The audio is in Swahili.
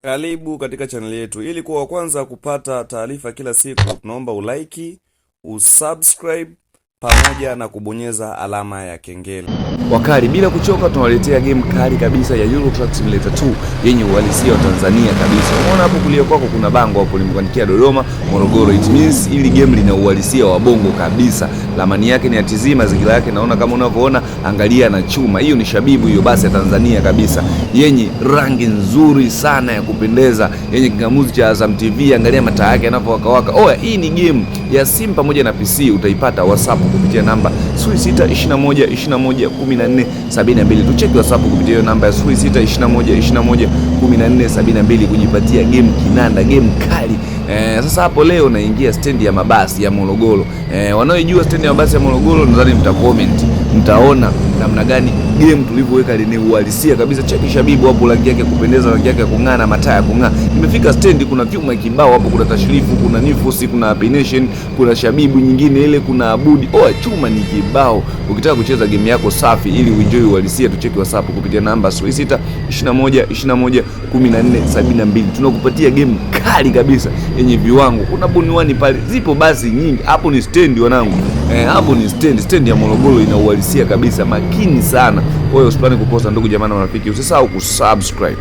Karibu katika chaneli yetu. Ili kuwa wa kwanza kupata taarifa kila siku, tunaomba ulike, usubscribe pamoja na kubonyeza alama ya kengele. Wakali bila kuchoka, tunawaletea game kali kabisa ya Euro Truck Simulator 2 yenye uhalisia wa Tanzania kabisa. Unaona hapo kulia kwako kuna bango hapo limekuandikia Dodoma, Morogoro. It means ili game lina uhalisia wa bongo kabisa. Ramani yake ni ya TZ, mazingira yake naona kama unavyoona, angalia na chuma. Hiyo ni shabibu hiyo basi ya Tanzania kabisa, yenye rangi nzuri sana ya kupendeza, yenye kingamuzi cha Azam TV. Angalia mataa yake yanavyowakawaka. Oya, hii ni game ya simu pamoja na PC, utaipata WhatsApp kupitia namba 0621 21 14 72. Tucheki WhatsApp kupitia hiyo namba ya 0621 21 14 72 kujipatia game kinanda, game kali. Sasa hapo leo naingia stendi ya mabasi ya Morogoro. Wanaoijua stendi ya mabasi ya Morogoro nadhani mta comment, mtaona namna gani game tulivyoweka lenye uhalisia kabisa. Cheki shabibu hapo, rangi yake kupendeza, rangi yake kung'aa na mataa ya kung'aa. Nimefika stendi, kuna vyuma kibao hapo, kuna tashrifu, kuna nifosi, kuna Nation, kuna shabibu nyingine ile, kuna abudi. Oh, chuma ni kibao. Ukitaka kucheza game yako safi ili uenjoy uhalisia, tucheki WhatsApp kupitia namba 06 21 21 14 72. Tunakupatia game kali kabisa yenye viwango. Kuna buniwani pale, zipo basi nyingi hapo. Ni stendi wanangu, hapo ni stendi. Stendi ya Morogoro ina uhalisia kabisa, makini sana. Kwa hiyo usipane kukosa, ndugu jamaa na marafiki, usisahau kusubscribe.